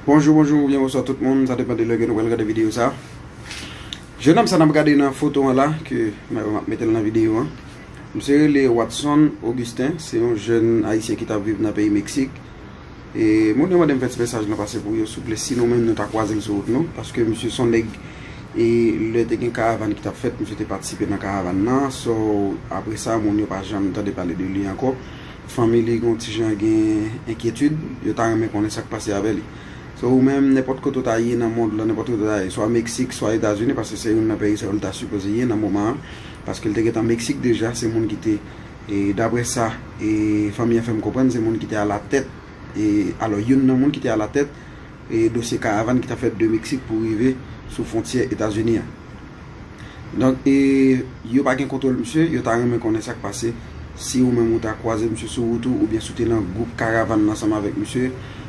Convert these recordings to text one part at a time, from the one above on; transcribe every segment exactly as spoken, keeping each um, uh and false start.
Bonjou, bonjou, oubyen bonswa tout moun. Sa depann de lè ke nou pral gade videyo sa. Jennonm sa n ap gade nan foto an la, ke m ap mete l nan videyo an. Misye rele Watson Augustin, se yon jèn ayisyen ki t ap viv nan peyi Meksik. E moun yo mande m fè ti mesaj lan pase pou yo, souple, si nou menm nou ta kwaze l sou wout nou, paske misye se yon nèg, e lè te gen karavan ki t ap fèt, misye te patisipe nan karavan nan. So, apre sa, moun yo pa janm tande pale de li ankò. Fanmi li gon ti jan gen enkyetid, yo ta renmen konnen sa k pase avè li. So, ou menm, nenpòt kote w ta ye nan mond lan, nenpòt kote w ta ye, swa Meksik, swa Etazini, paske se youn nan peyi sa yo l ta sipoze ye nan moman an, paske l te gentan Meksik deja, se moun ki te, e daprè sa, e fanmi an fè m konprann, se moun ki te alatèt, e alò, youn nan moun ki te alatèt, e dosye karavan ki t ap fèt de Meksik pou rive sou fwontyè Etazini an. Donk, e yo pa gen kontwòl misye, yo ta renmen konnen sa k pase. Si ou menm ou ta kwaze misye sou wout ou, oubyen si w te nan gwoup karavan nan ansanm avèk misye,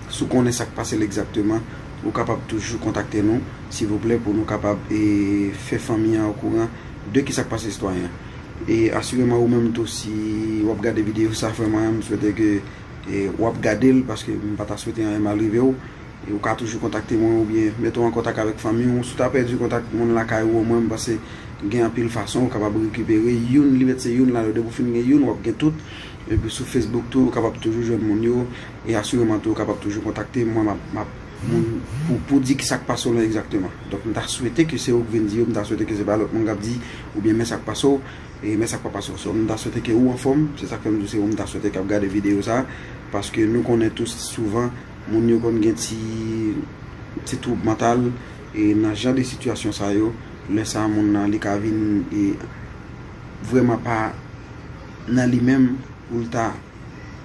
si w konnen sa k pase l egzakteman, ou kapab toujou kontakte nou, silvouplè, pou nou kapab, e, fè fanmi an okouran de ki sa k pase sitwayen an. E asireman, ou menm tou, si w ap gade videyo sa, frè mwen, m swete ke, e, w ap gade l, paske m pa ta swete anyen mal rive w. E ou ka toujou kontakte mwen oubyen mete w an kontak avèk fanmi w. Si w ta pèdi kontak moun lakay ou, omwen m panse gen anpil fason ou kapab rekipere youn, li mèt se youn la, depi w fin gen youn, w ap gen tout. Epi sou Facebook tou, ou kapab toujou jwenn moun yo. E asireman tou, ou kapab toujou kontakte mwen, m ap, m ap, moun, pou, pou di ki sa k pase w lan egzakteman. Donk, m ta swete ke se ou k vin di yo, m ta swete ke se pa lòt moun k ap di, oubyen men sa k pase w, e men sa k pa pase w. So, m ta swete ke ou anfòm, se sa k fè m di w se ou m ta swete k ap gade videyo sa, paske nou konnen tou souvan, moun yo konn gen ti, ti twoub mantal, e nan jan de sitiyasyon sa yo, lè sa moun nan, li ka vin, e, vrèman pa nan li menm pou l ta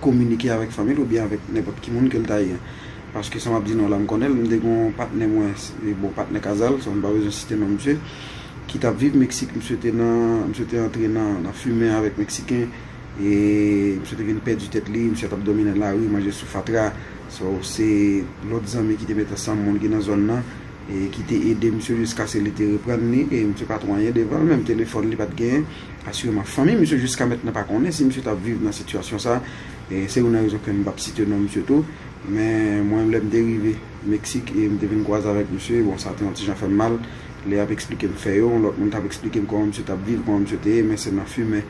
kominike avèk fanmi l oubyen avèk nenpòt ki moun ke l ta ye an. Paske sa m ap di nou la, m konnen l, m te gen yon patnè mwen, e, bon, patnè kaz al, so m pa bezwen site non misye, ki t ap viv Meksik. Misye te nan, misye te antre nan, nan fimen avèk Meksiken, e misye te vin pèdi tèt li, misye t ap dòmi nan lari, manje sou fatra. So, se lòt zanmi ki te met ansanm moun ki nan zòn nan, e ki te ede misye jiskaske li te reprann li, e misye pa t wè anyen devan l, menm telefòn li pa t genyen. Asireman, fanmi misye jiska mentnan pa konnen si misye t ap viv nan sitiyasyon sa. E se youn nan rezon ke m p ap site non misye tou. Men mwen, lè m te rive Meksik e m te vin kwaze avèk misye, bon, sa te yon ti jan fè m mal. Lè y ap eksplike m fè yo, yon lòt moun t ap eksplike m kòman misye t ap viv, kòman misye te ye, men se nan fimen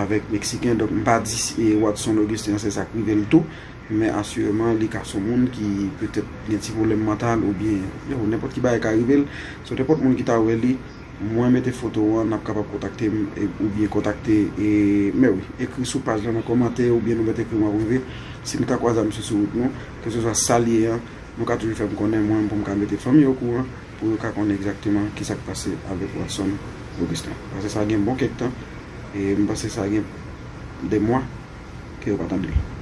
avèk Meksiken. Donk, m pa di si, e, Watson Augustin an se sa k rive l tou. Men asireman, li ka se yon moun ki petèt gen ti pwoblèm mantal oubyen, yo, nenpòt ki bagay ka rive l. So, nenpòt moun ki ta wè li, mwen mete foto an, n ap kapab kontakte m, e, oubyen kontakte, e, men wi, ekri sou paj lan nan kòmantè oubyen nou mèt ekri mwen prive. Si nou ta kwaze a misye sou wout nou, keseswa sa l ye an, nou ka toujou fè m konnen mwen pou m ka mete fanmi okouran, pou yo ka konnen egzakteman ki sa k pase avèk Watson Augustin. Paske sa gen bon kèk tan, e m panse sa gen de mwa ke yo pa tande l.